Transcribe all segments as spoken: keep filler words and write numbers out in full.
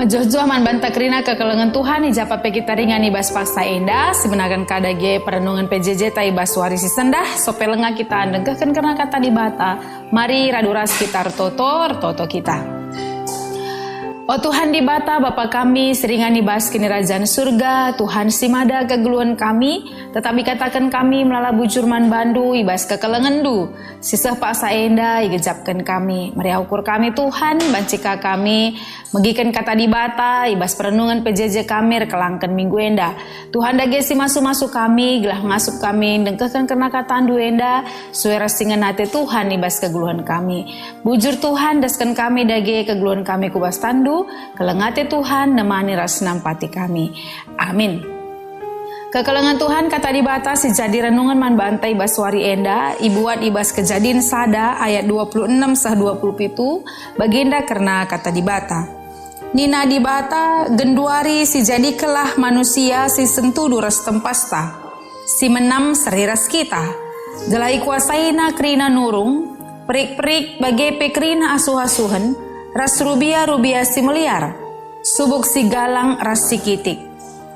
Mejuah-juah man banta kerina kekelengen Tuhan, i ja pe kita ringan i bas paksa enda, sibenaken ka dage perenungen P J J ta i bas wari si sendah, sope lenga kita ndengkehken kerna Kata Dibata. Mari radu ras kita ertoto, ertoto kita. O Tuhan Dibata, Bapa kami, si ringan i bas Kinirajan Surga, Tuhan si mada kegeluhen kami, tetap ikataken kami melala bujur man bandu i bas kekelengenNdu. Si seh paksa enda igejapken kami. Meriah ukur kami, Tuhan, banci ka kami megiken Kata Dibata i bas perenungen P J J kami erkelangken minggu enda. Tuhan, dage si masu-masu kami, gelah ngasup kami ndengkehken kerna KataNdu enda, sue ras si ngena ate Tuhan i bas kegeluhen kami. Bujur Tuhan, dasken kami dage kegeluhen kami ku bas tanNdu, keleng ate Tuhan nemani ras nampati kami. Amin. Kekelengen Tuhan, Kata Dibata si jadi renungen man banta i bas wari enda, ibuat i bas Kejadin sada ayat dua puluh enem seh dua puluh pitu, bagenda kerna Kata Dibata. Nina Dibata, "Genduari sijadikenlah manusia si sentudu ras tempasta, si menam seri ras kita, gelah ikuasaina kerina nurung, perik-perik bage pe kerina asuh-asuhen, ras rubia-rubia si meliar, subuk si galang ras si kitik."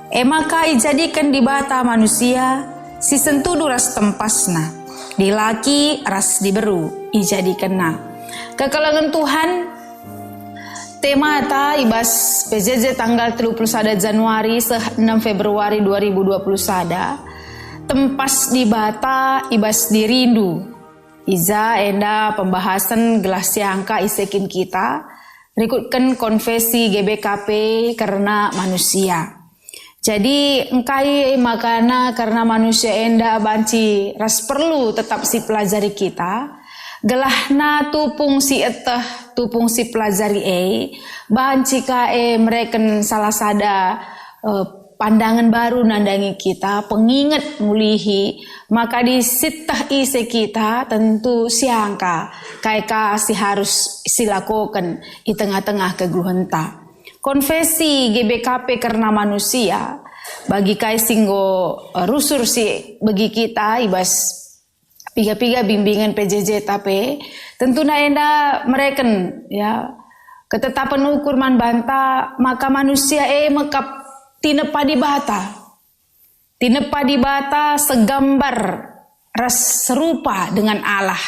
E maka ijadiken Dibata manusia si sentudu ras tempasna, dilaki ras diberu ijadikenna. Kekelengen Tuhan, temata i bas P J J tanggal telu puluh sada Januari seh enam Februari dua ribu dua puluh sada, tempas Dibata i bas dirindu. I ja enda pembahasen gelah siangka ise kin kita, rikutken konfesi G B K P kerna manusia. Jadi, engkai makana kerna manusia enda banci ras perlu tetap sipelajari kita, gelahna tupung si eteh, tupung sipelajari e, banci ka e mereken salah sada, eh, pandangen baru nandangi kita, penginget mulihi, maka adi sieteh ise kita, tentu siangka kai ka si harus silakoken i tengah-tengah kegeluhenta. Konfesi G B K P kerna manusia, bagi kai si enggo, eh, rusur si begi kita i bas piga-piga bimbingen P J J ta pe, tentuna enda mereken, ya, ketetapen ukur man banta maka manusia e mekap tinepa Dibata. Tinepa Dibata segambar ras serupa dengan Allah.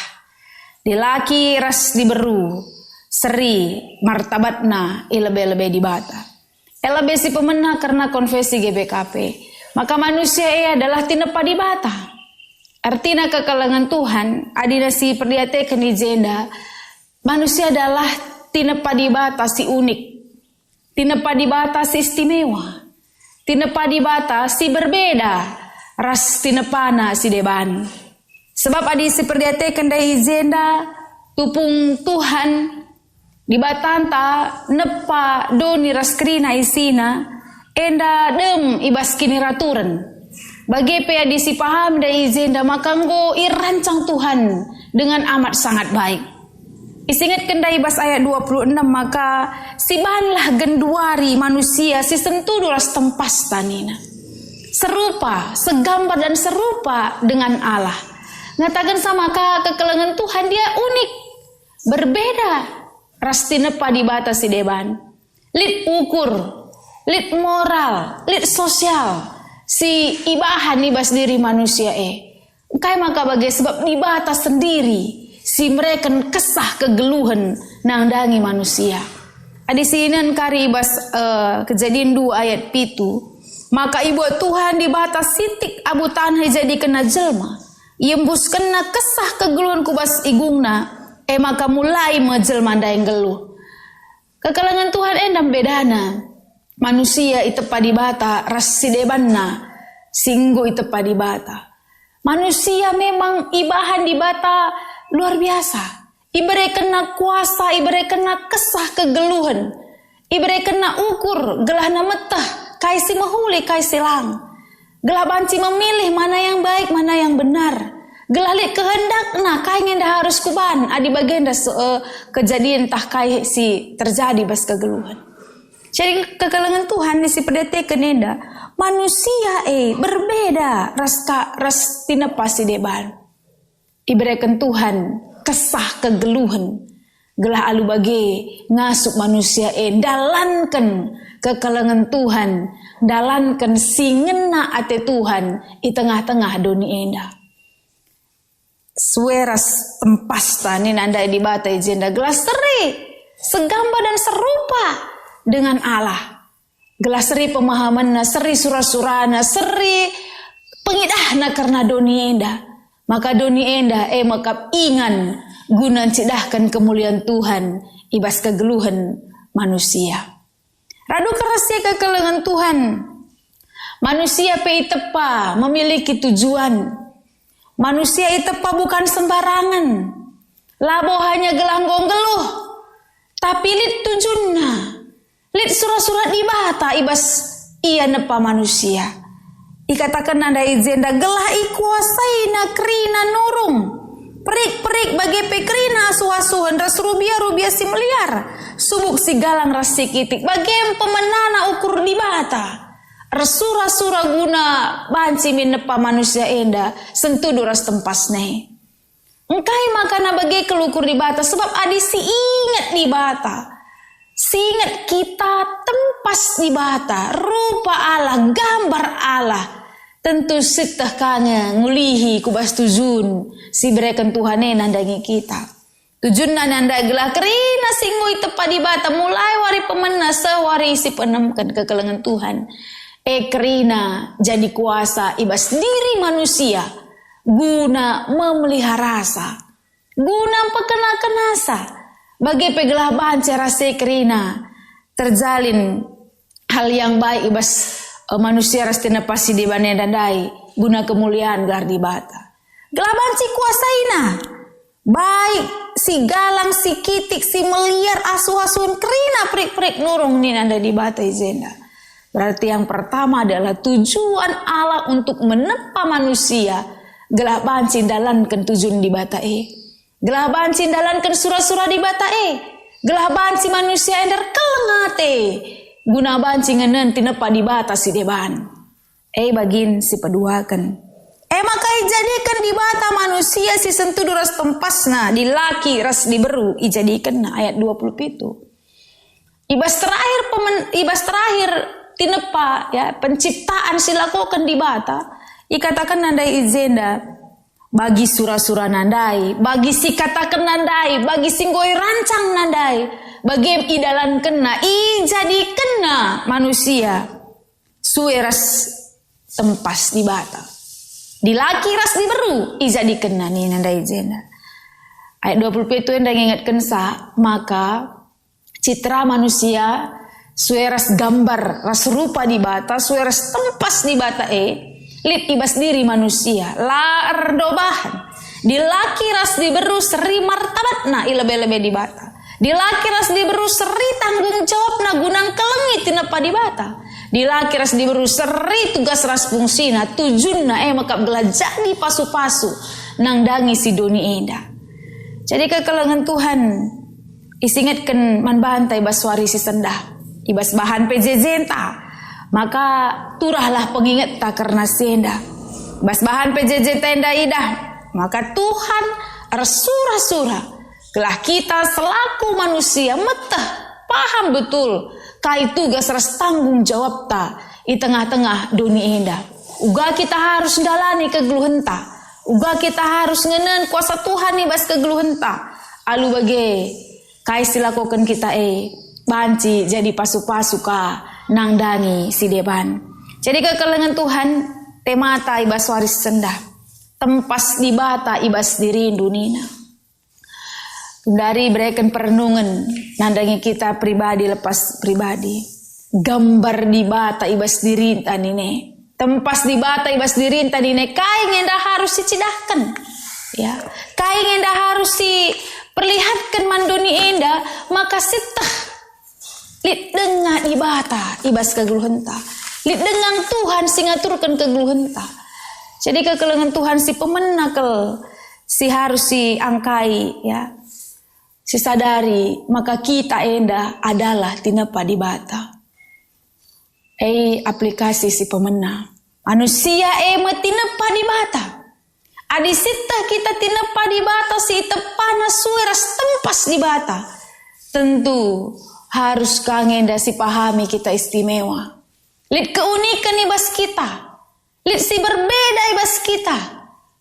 Dilaki ras diberu, seri martabatna i lebe-lebe Dibata. E lebe si pemena kerna konfesi G B K P, maka manusia e adalah tinepa Dibata. Ertina kekelengen Tuhan, adina si perdiateken i jenda, manusia adalah tinepa Dibata si unik, tinepa Dibata si istimewa, tinepa Dibata si berbeda ras tinepana si deban. Sebab adi si perdiateken ndai i jenda, tupung Tuhan Dibatanta nepa doni ras kerina isina, enda dem i bas kiniraturen. Bage pe adi sipaham ndai i jenda maka enggo irancang Tuhan dengan amat sangat baik. Isingetken ndai i bas ayat dua puluh enem maka, "Sibanlah genduari manusia si sentudu ras tempasta," nina. Serupa, segambar dan serupa dengan Allah. Ngatakenca maka kekelengen Tuhan dia unik, berbeda ras tinepa Dibata si deban. Lit ukur, lit moral, lit sosial si ibahan i bas diri manusia e. Engkai maka bage? Sebab Dibata sendiri si mereken kesah kegeluhen nandangi manusia. Adi sinen kari i bas, eh, Kejadin dua ayat pitu, maka ibuat Tuhan Dibata sitik abu taneh ijadikenna jelma, iembuskenna kesah kegeluhen ku bas igungna, e maka mulai me jelma ndai nggeluh. Kekelengen Tuhan enda mbedana. Manusia itepa Dibata ras si debanna si enggo itepa Dibata. Manusia memang ibahan Dibata luar biasa. Iberekenna kuasa, iberekenna kesah kegeluhen, iberekenna ukur gelahna meteh kai si mehuli, kai si lang. Gelah banci memilih mana yang baik, mana yang benar. Gelah lit kehendakna kai nge enda harus kuban adi bagenda se-, eh, kejadian tah kai si terjadi bas kegeluhen. Jadi kekelengen Tuhan si perdiateken enda, manusia e berbeda ras ka, ras tinepa si deban. Ibereken Tuhan kesah kegeluhen. gelah alu bage ngasup manusia e ndalanken kekelengen Tuhan, ndalanken si ngena ate Tuhan i tengah-tengah doni enda. Sue ras tempasta nina ndai Dibata i jenda, gelah seri, segambar dan serupa dengan Allah. Gelah seri pemahamenna, seri sura-surana, seri pengidahna kerna doni enda. Maka doni enda e me kap ingan guna ncidahken kemulian Tuhan i bas kegeluhen manusia. Radu kerna si kekelengen Tuhan, manusia pe itepa memiliki tujuan. Manusia itepa bukan sembarangen. Labo hanya gelah enggo nggeluh, tapi lit tujunna. Lit sura-sura Dibata i bas ia nepa manusia. Ikatakenna ndai i jenda gelah ikuasaina kerina nurung. Perik-perik bage pe kerina asuh-asuhen ras rubia-rubia si meliar, subuk si galang ras si kitik, bage me pemenana ukur Dibata. Ersura-sura guna banci min nepa manusia enda sentudu ras tempasna e. Engkai maka na bage kal ukur Dibata? Sebab adi si inget Dibata, si inget kita tempas Dibata, rupa Allah, gambar Allah, tentu sieteh ka nge ngulihi ku bas tujun si ibereken Tuhan e nandangi kita. Tujunna nandai gelah kerina si enggo itepa Dibata mulai wari pemena seh wari si peenemken kekelengen Tuhan. E kerina jadi kuasa i bas diri manusia guna memeliharasa, guna mpekenakenasa, bage pe gelah banci ras e kerina terjalin hal yang baik i bas, eh, manusia ras tinepa si deban enda ndai guna kemulian gelar Dibata. Gelah banci kuasaina, baik si galang, si kitik, si meliar, asuh-asuhen kerina perik-perik nurung nina ndai Dibata i jenda. Berarti yang pertama adalah tujuan Allah untuk menepa manusia, gelah banci ndalanken tujun Dibata e. Gelah banci ndalanken sura-sura Dibata e. Gelah banci manusia enda erkeleng ate, guna banci ngenen tinepa Dibata si deban. E bagin si peduaken. E maka ijadiken Dibata manusia si sentudu ras tempasna, dilaki ras diberu ijadikenna, ayat dua puluh pitu. I bas terakhir pemen-, i bas terakhir tinepa, ya, penciptaan si lakoken Dibata, ikatakenna ndai i jenda, bagi sura-surana ndai, bagi si katakenna ndai, bagi si enggo irancangna ndai, bage me idalankenna, ijadikenna manusia sue ras tempas Dibata. Dilaki ras diberu ijadikenna nina ndai i jenda. Ayat dua puluh pitu enda ngingetkensa, maka citra manusia sue ras gambar ras rupa Dibata, sue ras tempas Dibata e, lit i bas diri manusia, la erdobahen. Dilaki ras diberu seri martabatna i lebe-lebe Dibata. Dilaki ras diberu seri tanggung jawabna guna ngkelengi tinepa Dibata. Dilaki ras diberu seri tugas ras fungsina, tujunna e me kap gelah jadi pasu-pasu nandangi si doni enda. Jadi kekelengen Tuhan isingetken man banta i bas wari si sendah, i bas bahan P J J-nta, maka turahlah pengingetta kerna si enda. I bas bahan P J J-ta enda idah, maka Tuhan ersura-sura gelah kita selaku manusia meteh, paham betul kai tugas ras tanggung jawabta i tengah-tengah doni enda. Uga kita harus ndalani kegeluhenta, uga kita harus ngenen kuasa Tuhan i bas kegeluhenta. Alu bage, kai si lakoken kita e banci jadi pasu-pasu ka nandangi si deban. Jadi kekelengen Tuhan, temata i bas wari si sendah, tempas Dibata i bas dirindu nina. Dari bereken perenungen nandangi kita pribadi lepas pribadi. Gambar Dibata i bas dirinta nine. Tempas Dibata i bas dirinta nine. Kai nge enda harus sicidahken? Ya. Kai nge enda harus siperlihatken man doni enda? Maka sieteh lit denga Dibata i bas kegeluhenta. Lit denga Tuhan si ngaturken kegeluhenta. Jadi kekelengen Tuhan si pemena kal si harus siangkai, ya. Sisadari maka kita enda adalah tinepa Dibata. E aplikasi si pemena. Manusia e me tinepa Dibata. Adi sieteh kita tinepa Dibata si itepana sue ras tempa tempas Dibata, tentu harus ka nge enda sipahami kita istimewa. Lit keuniken i bas kita, lit si berbeda i bas kita,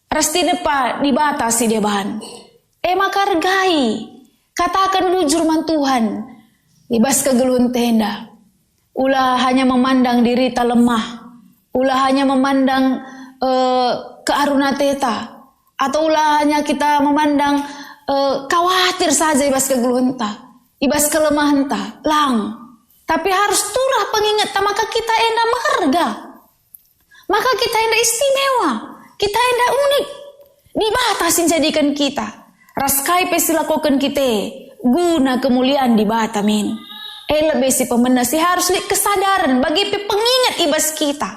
ras tinepa Dibata si deban. E maka ergai, kataken bujur man Tuhan i bas kegeluhenta enda. Ula hanya memandang dirita lemah, ula hanya memandang, eh, kearun ateta, atau ula hanya kita memandang, eh, khawatir saja i bas kegeluhenta, i bas kelemahenta, lang. Tapi harus turah pengingetta maka kita enda meherga. Maka kita enda istimewa, kita enda unik. Dibata si njadiken kita, ras kai pe si lakoken kita e, guna kemulian Dibata min. E lebe si pemena si harus lit kesadaren bage pe penginget i bas kita,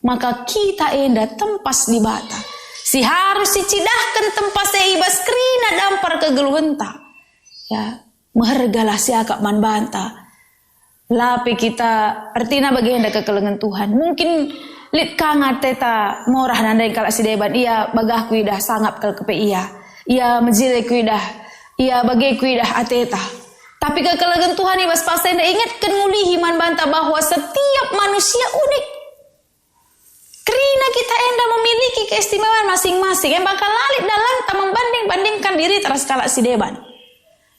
maka kita enda tempas Dibata, si harus sicidahken tempas e i bas kerina dampar kegeluhenta. Ya, mehergalah siakap man banta. La pe kita ertina bagenda kekelengen Tuhan. Mungkin lit ka nge ateta morah nandangi kalak si deban, ia bagah kuidah sangap kal kepe ia. Ia mejile kuidah, ia bage kuidah ateta. Tapi kekelengen Tuhan i bas paksa enda ingetken ngulihi man banta bahwa setiap manusia unik. Kerina kita enda memiliki keistimewaan masing-masing, e maka la lit dalanta membanding-bandingkan diri ras kalak si deban.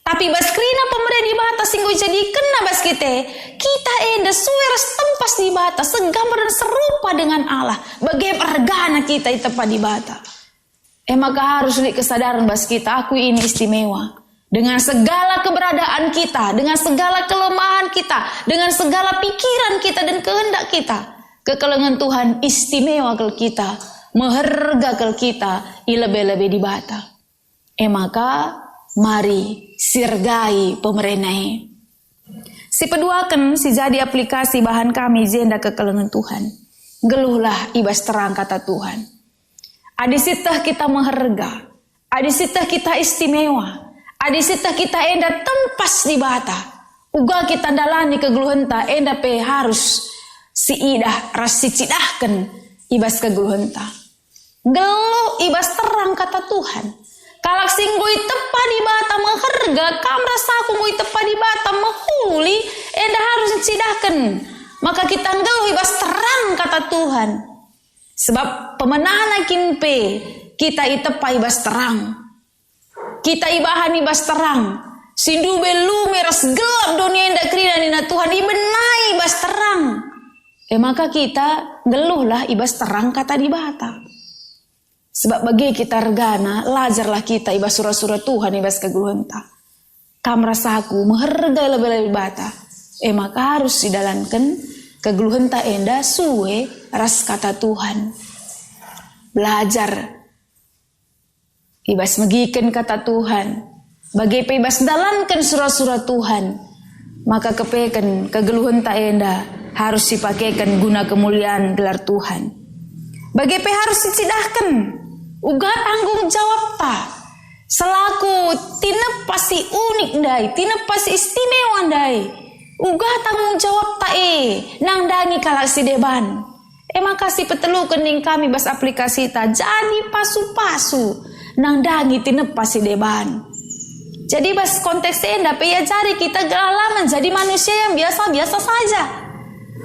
Tapi bas kerina pemere Dibata si enggo ijadikenNa bas kita, kita enda sue ras tempas Dibata, segambar dan serupa dengan Allah. Bage ergana kita itepa Dibata. E maka harus lit kesadaren bas kita, aku ini istimewa. Dengan segala keberadaan kita, dengan segala kelemahan kita, dengan segala pikiran kita dan kehendak kita, kekelengen Tuhan istimewa kal kita, meherga kal kita i lebe-lebe Dibata. E maka, mari siergai pemerena e. Sipeduaken si jadi aplikasi bahan kami jenda kekelengen Tuhan. Nggeluhlah i bas terang kata Tuhan. Adi sieteh kita meherga, adi sieteh kita istimewa, adi sieteh kita enda tempas Dibata, uga kita ndalani kegeluhenta enda pe harus siidah ras sicidahken i bas kegeluhenta. Nggeluh i bas terang kata Tuhan. Kalak si enggo itepa Dibata meherga, kam ras aku enggo itepa Dibata mehuli, enda harus ncidahken maka kita nggeluh i bas terang kata Tuhan. Sebab pemenana kin pe kita itepa i bas terang. Kita ibahan i bas terang. Si ndube lume ras gelap doni enda kerina nina Tuhan ibenai i bas terang. E maka kita nggeluhlah i bas terang kata Dibata. Sebab bage kita ergana, lajarlah kita i bas sura-sura Tuhan i bas kegeluhenta. Kam ras aku meherga i lebe-lebe Dibata. E maka harus sidalanken kegeluhenta enda sue ras kata Tuhan. Belajar i bas megiken kata Tuhan, bage pe i bas ndalanken sura-sura Tuhan, maka kepeken kegeluhenta enda harus sipakeken guna kemulian gelar Tuhan. Bage pe harus sicidahken uga tanggung jawabta selaku tinepa si unik ndai, tinepa si istimewa ndai. Uga tanggung jawabta e nandangi kalak si deban. E maka sipeteluken ning kami bas aplikasita, jadi pasu-pasu nandangi tinepa si deban. Jadi bas konteks enda pe iajari kita gelah la menjadi manusia yang biasa-biasa saja,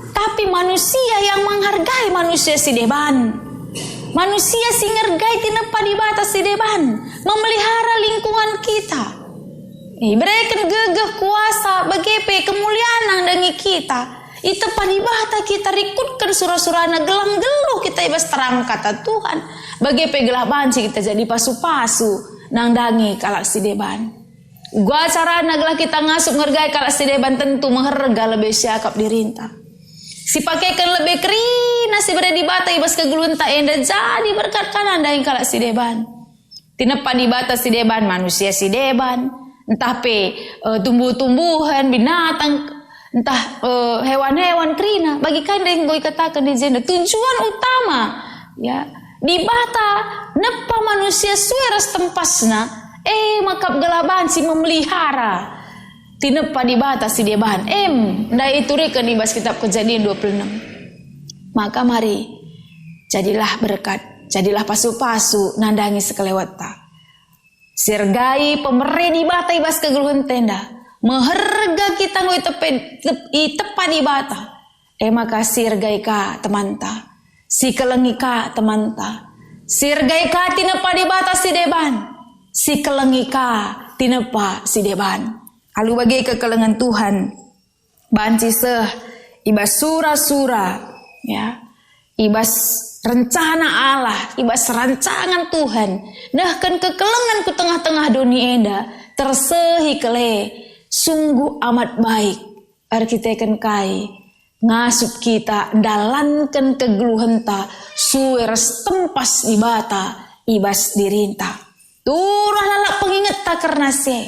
tapi manusia yang menghargai manusia si deban. Manusia si ngergai tinepa Dibata si deban, memelihara lingkungan kita. Ibereken gegeh, kuasa, bage pe kemulian nandangi kita. Itepa Dibata kita, rikutken sura-surana gelah nggeluh kita i bas terang kata Tuhan. Bage pe gelah banci kita jadi pasu-pasu nandangi kalak si deban. Uga carana gelah kita ngasup ngergai kalak si deban tentu meherga lebe siakap dirinta. Sipakeken lebe kerina si bere Dibata i bas kegeluhenta enda jadi berkat ka nandangi kalak si deban. Tinepa Dibata si deban, manusia si deban, ntah pe, eh, tumbuh-tumbuhan, binatang, ntah, eh, hewan-hewan kerina. Bagi kai ndai enggo ikataken i jenda tujuan utama, ya, Dibata nepa manusia sue ras tempasna, e maka gelah banci memelihara tinepa Dibata si deban. Em, ndai ituriken i bas kitab Kejadian dua puluh enam. Maka mari, jadilah berkat, jadilah pasu-pasu nandangi sekelewetta. Si ergai pemere Dibata i bas kegeluhenta enda. Meherga kita enggo itepe-, tep-, itepa Dibata. E maka si ergai ka temanta. Si kelengi ka temanta. Si ergai ka tinepa Dibata si deban. Si kelengi ka tinepa si deban. Alu bage kekelengen Tuhan banci seh i bas sura-sura, ya, i bas rencana Allah, i bas rancangan Tuhan, nehken kekelengen ku tengah-tengah doni enda, tersehi kele, sungguh amat baik. Erkiteken kai? Ngasup kita ndalanken kegeluhenta sue ras tempas Dibata i bas dirinta. Turah lalap pengingetta kerna si e.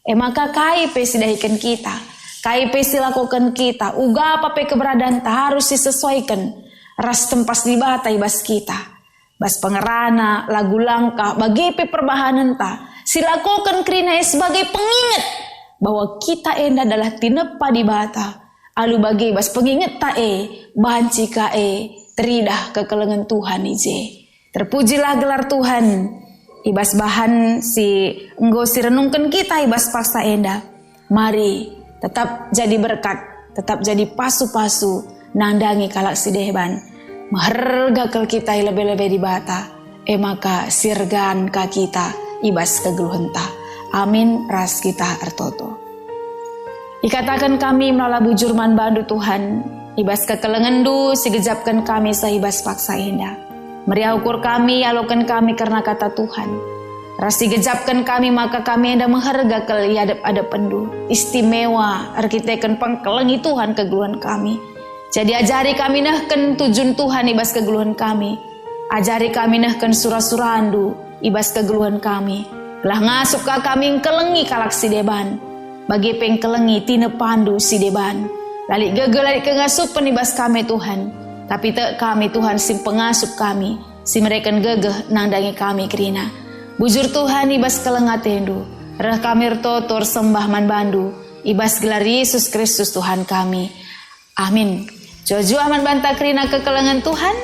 E maka kai pe si dahiken kita, kai pe si lakoken kita, uga apa pe keberadanta arus sisesuaiken ras tempas Dibata i bas kita. Bas pengerana, lagu langkah, bage pe perbahanenta, silakoken kerina e sebagai penginget bahwa kita enda adalah tinepa Dibata. Alu bage bas pengingetta e, banci ka e teridah kekelengen Tuhan i je. Terpujilah gelar Tuhan i bas bahan si enggo sirenungken kita i bas paksa enda. Mari, tetap jadi berkat, tetap jadi pasu-pasu nandangi kalak si deban. Meherga kal kita i lebe-lebe Dibata, e maka si ergan ka kita i bas kegeluhenta. Amin, ras kita ertoto. Ikataken kami melala bujur man bandu, Tuhan, i bas kekelengenNdu si gejapken kami seh i bas paksa enda. Meriah ukur kami, ialoken kami kerna kata Tuhan. Ras si gejapken kami maka kami enda meherga kal i adep-adepndu, istimewa erkiteken pengkelengi Tuhan kegeluhen kami. Jadi ajari kami nehken tujun Tuhan i bas kegeluhen kami. Ajari kami nehken sura-surandu i bas kegeluhen kami. Gelah ngasup ka kami engkelengi kalak si deban. Bage pe engkelengi tinepandu si deban. La lit gegeh, la lit kengasupen i bas kami, Tuhan. Tapi tek kami, Tuhan, si pengasup kami, si mereken gegeh nandangi kami kerina. Bujur, Tuhan, i bas keleng atendu, reh kami ertoto ersembah man bandu, i bas gelar Yesus Kristus, Tuhan kami. Amin. Juah-juah man banta kerina kekelengen Tuhan.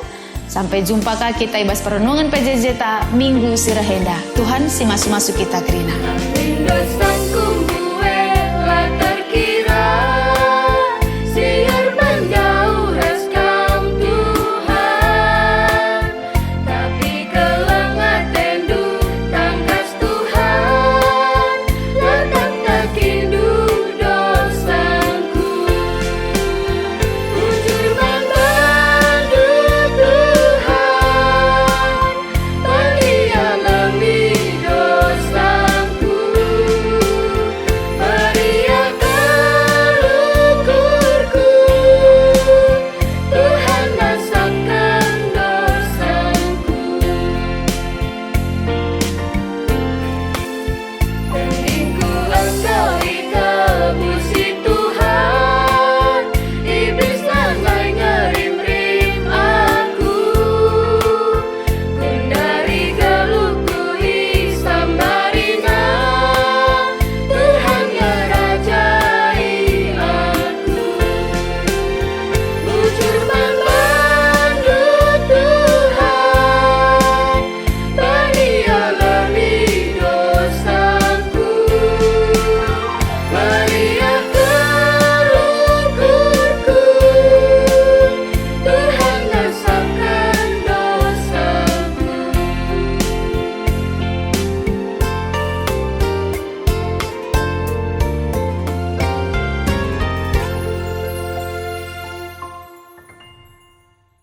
Sampai jumpa ka kita i bas perenungen P J J ta minggu si reh enda. Tuhan si masu-masu kita kerina.